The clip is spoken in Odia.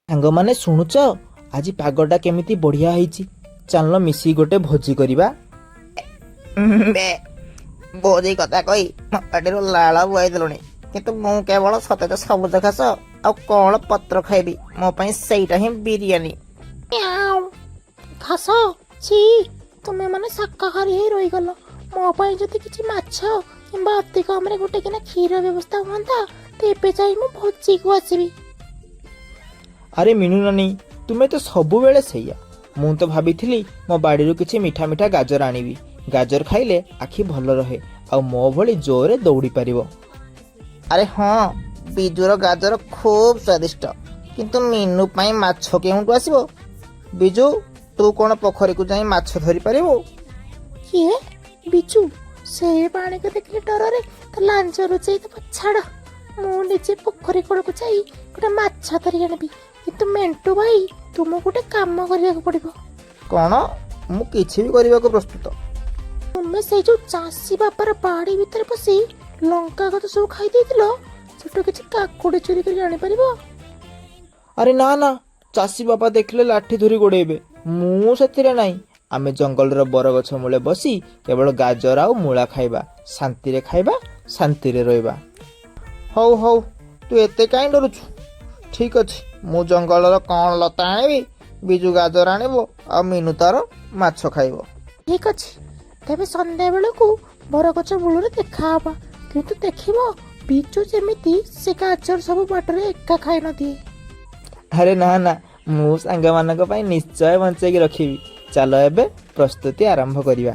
ସାଙ୍ଗମାନେ ଶୁଣୁଛ, ଆଜି ପାଗଟା କେମିତି ବଢ଼ିଆ ହେଇଛି। ଚାଲୁନ ମିଶିକି ଗୋଟେ ଭୋଜି କରିବା। ବେ ଭୋଜି କଥା କହି ମୋ ପାଟିରୁ ଲାଳ ବୁହାଇ ଦେଲୁଣି, କିନ୍ତୁ ମୁଁ କେବଳ ସତେଜ ସବୁଜ ଘାସ ଆଉ କଅଁଳ ପତ୍ର ଖାଇବି। ମୋ ପାଇଁ ସେଇଟା ହିଁ ବିରିୟାନୀ। ଘାସ ଛି, ତୁମେ ମାନେ ଶାକାହାରୀ ହେଇ ରହିଗଲ। ମୋ ପାଇଁ ଯଦି କିଛି ମାଛ କିମ୍ବା ଅତି କମରେ ଗୋଟେ କିନା କ୍ଷୀର ବ୍ୟବସ୍ଥା ହୁଅନ୍ତା, ତେବେ ଯାଇ ମୁଁ ଭୋଜିକୁ ଆସିବି। ଆରେ ମିନୁ ନାନୀ, ତୁମେ ତ ସବୁବେଳେ ସେଇଆ। ମୁଁ ତ ଭାବିଥିଲି ମୋ ବାଡ଼ିରୁ କିଛି ମିଠା ମିଠା ଗାଜର ଆଣିବି। ଗାଜର ଖାଇଲେ ଆଖି ଭଲ ରହେ ଆଉ ମୋ ଭଳି ଜୋରରେ ଦୌଡ଼ି ପାରିବ। ଆରେ ହଁ, ବିଜୁର ଗାଜର ଖୁବ୍ ସ୍ୱାଦିଷ୍ଟ, କିନ୍ତୁ ମିନୁ ପାଇଁ ମାଛ କେଉଁଠୁ ଆସିବ? ବିଜୁ, ତୁ କ'ଣ ପୋଖରୀକୁ ଯାଇ ମାଛ ଧରିପାରିବୁ? କିଏ ବିଜୁ? ସେ ପାଣିକୁ ଦେଖିଲେ ଡରରେ ତା ଲାଞ୍ଜ ଲୁଚେଇ ଦେବ। ଛାଡ଼, ମୁଁ ନିଜେ ପୋଖରୀ କୂଳକୁ ଯାଇ ଗୋଟେ ମାଛ ଧରି ଆଣିବି। କିନ୍ତୁ ମେଣ୍ଟୁ ଭାଇ, ତୁମକୁ ଗୋଟେ କାମ କରିବାକୁ ପଡ଼ିବ। କ'ଣ? ମୁଁ କିଛି ବି କରିବାକୁ ପ୍ରସ୍ତୁତ। ତୁମେ ସେଇ ଯୋଉ ଚାଷୀ ବାପାର ବାଡ଼ି ଭିତରେ ପଶି ଲଙ୍କା ଗଛ ସବୁ ଖାଇ ଦେଇଥିଲ, ସେଠୁ କିଛି କାକୁଡ଼ି ଚୋରି କରି ଆଣିପାରିବ? ଆରେ ନା ନା, ଚାଷୀ ବାପା ଦେଖିଲେ ଲାଠି ଧରି ଗୋଡ଼େଇବେ। ମୁଁ ସେଥିରେ ନାହିଁ। ଆମେ ଜଙ୍ଗଲର ବରଗଛ ମୂଳେ ବସି କେବଳ ଗାଜର ଆଉ ମୂଳା ଖାଇବା, ଶାନ୍ତିରେ ଖାଇବା, ଶାନ୍ତିରେ ରହିବା। ହଉ ହଉ, ତୁ ଏତେ କାହିଁ ଡରୁଛୁ? ଠିକ୍ ଅଛି, ମୁଁ ଜଙ୍ଗଲର କ'ଣ ଲତା ଆଣିବି, ବିଜୁ ଗାଜର ଆଣିବ ଆଉ ମିନୁ ତାର ମାଛ ଖାଇବ। ଠିକ୍ ଅଛି, ତେବେ ସନ୍ଧ୍ୟା ବେଳକୁ ବରଗଛ ମୂଳରେ ଦେଖା ହବା। କିନ୍ତୁ ଦେଖିବ, ବିଜୁ ଯେମିତି ସେ ଗାଜର ସବୁ ବାଟରେ ଏକା ଖାଇ ନଦିଏ। ଆରେ ନା ନା, ମୁଁ ସାଙ୍ଗମାନଙ୍କ ପାଇଁ ନିଶ୍ଚୟ ବଞ୍ଚେଇକି ରଖିବି। ଚାଲ ଏବେ ପ୍ରସ୍ତୁତି ଆରମ୍ଭ କରିବା।